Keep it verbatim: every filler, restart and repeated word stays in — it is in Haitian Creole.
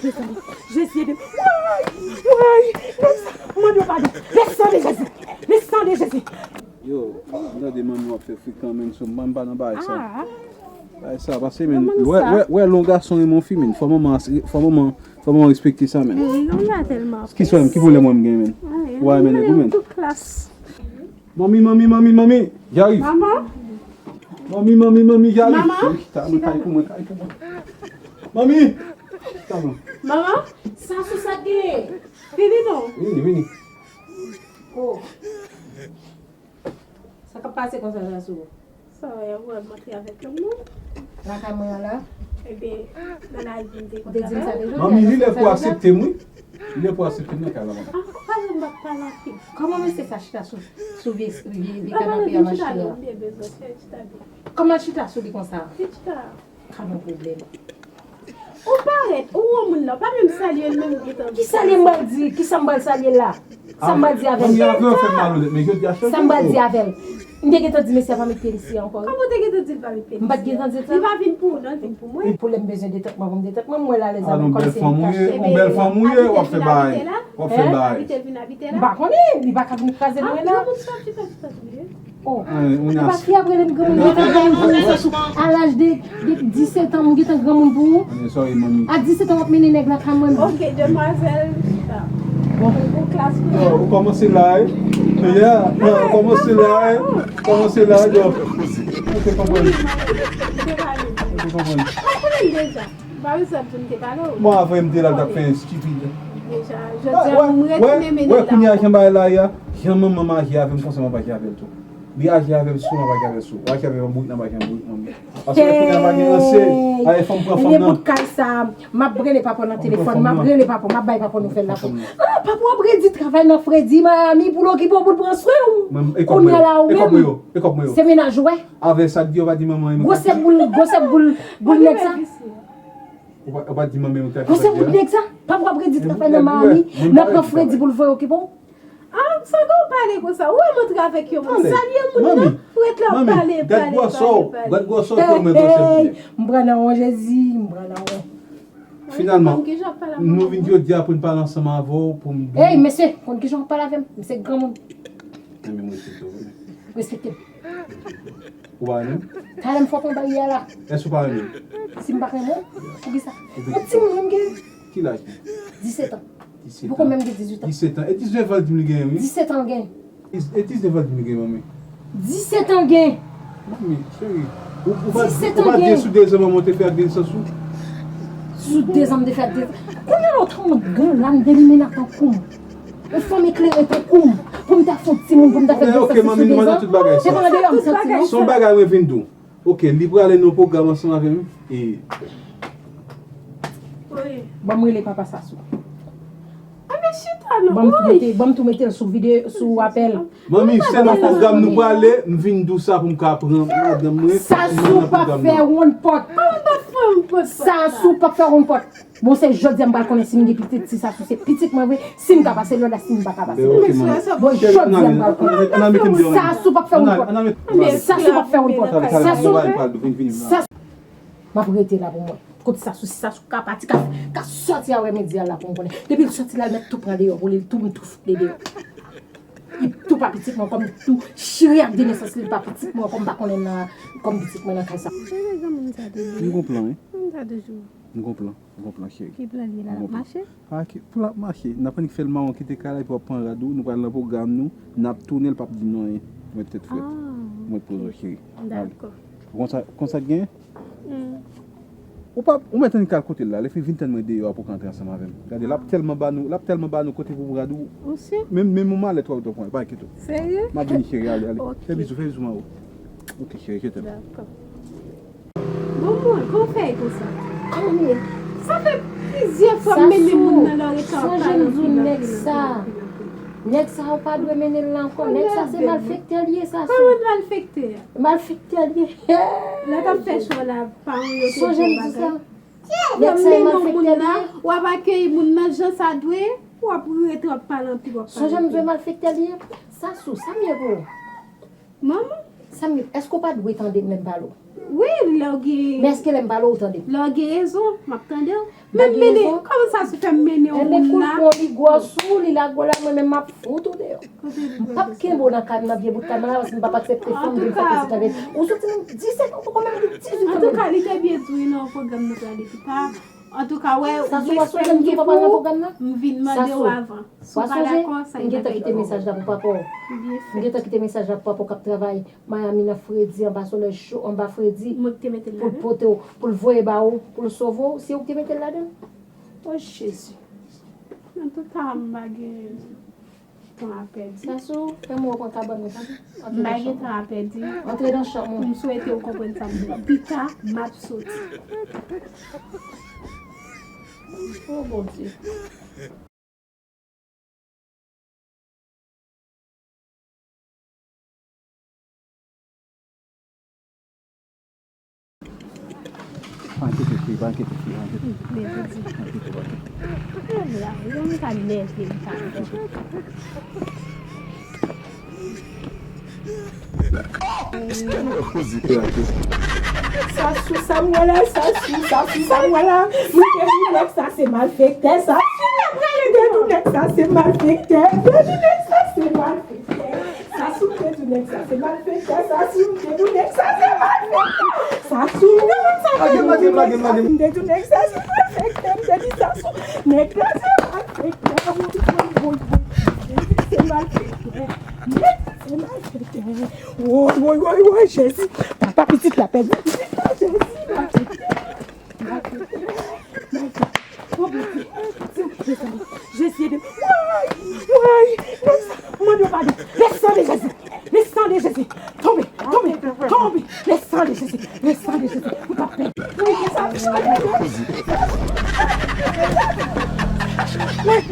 Jezi ede m. Woy! Woy! Mande yo padon. Le sang de Jésus! Le sang de Jésus! Yo, m tande manmi w ap fè frekan menm sou mwen, m pa nan bagay sa. Bagay sa, pase menm, wè, wè, wè lè yon gason renmen yon fi menm, fò manman, fò manman, fò manman respekte sa menm. Ki sa menm, ki pwoblèm wè m gen menm? Ou pa renmen nèg ou menm? Manmi, manmi, manmi, manmi, j'arrive. Manman? Manmi, manmi, manmi, j'arrive. Manman? Chita, mwen, kay pou mwen, kay pou mwen. Manmi! Chita, mwen. Manman? Sa sou sa k genyen? Vini non. Vini, vini. Oh. Sa k ap pase konsa, Sasou? Sa, y ap wè m antre avèk yon moun. Lakay mwen an la? Ebyen, nan lavi m te konn travay. Ou te di m sa deja? Manmi, li lè pou aksepte m, wi. Li lè pou aksepte m nan kay la, manmi. Ah, pa janm pa pale ak li. Kòman mesye sa chita sou, sou vye, vye, vye kanape a m achte a? Kòman l chita sou li konsa? Li chita. Ka gen pwoblèm. Ou parèt, ou wè moun nan, pa menm salye l, menm ou gentan vle. Ki salye m pral di? Ki sa m pral salye l la? Sa m pral di avè l? Sa m pral di avè l? M te gentan di mesye a pa met pye l isi ankò. Kòman w te gentan di l pa met pye l isi? M pa t gentan di sa. Li pa vin pou ou non, l vin pou mwen. Pou lè m bezwen detant mwen, pou m detant mwen, m wè l alèz avè l kòmsi li kache. Yon bèl fanm ou ye, w ap fè bagay. W ap fè bagay. Abite vin abite la? M pa konnen, li pa ka vin kraze mwen la. Ah, moun sa chita, chita sou li. Oh. Li pa fi ap rele m granmoun, m gentan granmoun pou ou, Sasou. A laj de, de disèt an, m gentan granmoun pou ou. A disèt an, w ap mennen nèg lakay mwen. Ok, demwazèl, chita. Bon. Ou klas pou ou. Ou kòmanse la, wi. Yeah, ou kòmanse la, wi. Ou kòmanse la, wi. Ou te konprann. Ou te konprann. Ou konnen deja. Ou pa bezwen ap di m te pale w. Bon, avè m te la, l t ap fè estipid. Deja, jodi a, m retounen mennen l la. Wè, kounye a, jan bagay la ye a, jan manman m aji avè m, konsa m ap aji avè l tou. Li aji avè m sou, m ap aji avè l sou. Ou aji avè m an bourik, m ap aji an bourik, manmi. Paske kounye a, pa gen ranse. Hey! Ay, fanm pran fanm nan. Bout kay sa, m ap rele papa w nan telefòn, m ap rele papa w, m ap bay papa w nouvèl la pou. Ah, papa w ap redi travay nan fredi Miami pou l okipe w, pou l pran swen w. Kounye a la, ou menm, se mennaj ou, wè. Avè sa k di yo pa di manman e mwen. Gwosè boul, gwosè boul, boul nèg sa. Ou pa, ou pa di manman e mwen. Gwosè boul nèg sa. Papa w ap redi travay nan Miami, nan pran fredi pou l voye okipe w. Ah, sa ka w pale konsa? Ou wè m antre avèk yon moun. Salye moun nan, ou ret la w ap pale, pale, pale, pale. Gad gwosè w, gad gwosè w, kòman gwosè boul nèg. M pran nan won Jezi, m pran nan won. Finalman, nou vin jodi a pou n pale ansanm avè w, pou m di w. Ey, mesye, konn kijan w ap pale avè m? M se granmoun. Enben, m respekte w, wi. Respekte m. Ou pa renmen m? Talè m fè w pran baryè a la. Èske w pa renmen m? Si m pa renmen w, poukisa? Yon timoun m gen. Ki laj li? Disèt an. Li poko menm gen dizuit an. Disèt an. E diznèf an l di m li genyen, wi. Disèt an l gen. E diznèf an l di m li gen, manmi. Disèt an gen. Manmi, cheri, ou, ou pa, ou pa di sou dezan manman w te fè ak de nesans ou? Sou dezan m te fè ak de. Kounye a la w tankou yon gran lam de limen tankou m. Yon fanm eklere tankou m. Pou m ta fè yon timoun, pou m ta fè de nesans sou dezan. Se pa andeyò m soti non. Se yon bagay mwen vin di w. Ok, li prale nan pwogram ansanm avè m. E. Ban m rele papa Sasou. Anben chita non. Ban m tou mete, ban m tou mete l sou videyo, sou apèl. Manmi, se nan pwogram nou prale, m vin di w sa pou m ka pran madanm mwen. Sasou p ap fè wonn pòt. Sasou p ap fè wonn pòt. Bon, se jodi a m pral konnen si m gen pitit, si Sasou se pitit mwen vre, si m ka pase lòd la, si m pa ka pase lòd la. Bon, jodi a m pral konnen. Sasou p ap fè wonn pòt. Sasou p ap fè wonn pòt. Sasou. Sasou. M ap rete la pou mwen. Kot Sasou, si Sasou ka pati, ka, ka sòti a wè medya la pou m konnen. Depi l sòti la, l mèt tou pran deyò pou li, l tou, m tou fout li deyò. Li tou pa pitit mwen ankò, m tou chire ak de nesans li pa pitit mwen ankò, m pa konnen l nan, kòm pitit mwen nan kay sa. M gon plan, wi. M gon plan, m gon plan, cheri. Ki plan li ye la, l ap mache? Pa ki, pou l ap mache. N ap annik fè l mawon kite kay la, epi w ap pran rad ou, nou pral nan pwogram nou, n ap tounen, l p ap di nou anyen. Mwen tèt frèt. Mwen poze w, cheri. Dakò. Ou konn sa, konn sa k genyen? Ou pa, ou mèt annik al kote l la, lè fini vin tann mwen deyò a pou w ka antre ansanm avè m. Gade, l ap tèlman ba nou, l ap tèlman ba nou kote pou pran rad ou. Ou si? Menm, menm yon malèt w ap dwe pran, pa enkyete w. Serye? M ap vini, cheri, ale, ale. Fè bizou, fè bizou, mawon. Ok, cheri, je t'aime. Dakò. Bon, mwen, kòman w fè konsa? Kòman w ye? Sa fè plizyè fwa m mennen moun nan lè w rete ap pale anpil, anpil, anpil, anpil. Nèg sa ou pa dwe mennen l la ankò. Nèg sa se malfektè l ye, Sasou. Kòman malfektè? Malfektè l ye. Lè w t ap fè cho la, paran w yo te di w bagay. Sonje m di sa. Nèg sa e malfektè l ye. W ap akeyi moun nan jan sa dwe, w ap rete w ap pale anpil, w ap pale anpil. Sonje m di w e malfektè l ye. Sasou, sa m ye pou ou? Manman? Sa m ye, èske w pa dwe tande m lè m pale w? Wi, lè w gen. Men èske lè m pale w tande m? Lè w gen rezon, m ap tande w. Men m mennen, kòman sa se fè m mennen w moun la? Enben, kout bon, li gwòs ou, li la gwo la, mwen menm m ap fout ou deyò. M p ap kenbe w nan kay m nan, vye bout kay m nan la, paske m p ap aksepte fanm vin fè pitit avè m. Ou soti nan disèt an, ou poko menm gen dizuit an menm. Antouka, li te byen di w nan pwogram nou prale pi ta. Antouka, wè, ou respè m gen pou ou, m vin mande w avan. Si w pa dakò, sa gentan kite mesaj la pou papa w. M gentan kite mesaj la pou papa w k ap travay Miami nan fredi, anba solèy cho, anba fredi, pou l pote w, pou l voye ba ou, pou l sove w, se ou ki te mete l ladan l? O Jezi! Antouka, m pa gen tan a pèdi. Sasou, fè m wè w pran kabann mwen, tande? M pa gen tan a pèdi. Antre nan chanm ou. M swete w konprann sa m di w. Pita, m ap soti. O Bondye. Pa enkyete fi, pa enkyete fi, pa enkyete. Men, men, men. Pa enkyete, pa enkyete. Ala, yon ka nève m sa. Sasou, sa m wè la, Sasou, Sasou, sa m wè la. Mwen te di nèg sa se malfektè, Sasou. Mwen te di nèg sa se malfektè. Mwen te di nèg sa se malfektè. Sasou, mwen te di nèg sa se malfektè, Sasou. Mwen te di nèg sa se malfektè, Sasou. Mwen te di nèg sa se malfektè. Mwen te di Sasou, nèg la se malfektè. Woy, woy, woy. Se malfektè. Nèg la se malfektè. Woy, woy, woy, woy, Jezi. Papa, pitit la pèdi. Pitit la, Jezi, malfektè. Malfektè. Malfektè. O Bondye. Jezi, ede m. Woy, woy. Nèg sa, mande yo padon. Le sang de Jésus. Le sang de Jésus. Tonbe, tonbe, tonbe. Le sang de Jésus. Le sang de Jésus. M p ap pèdi. Woy, sa. Woy.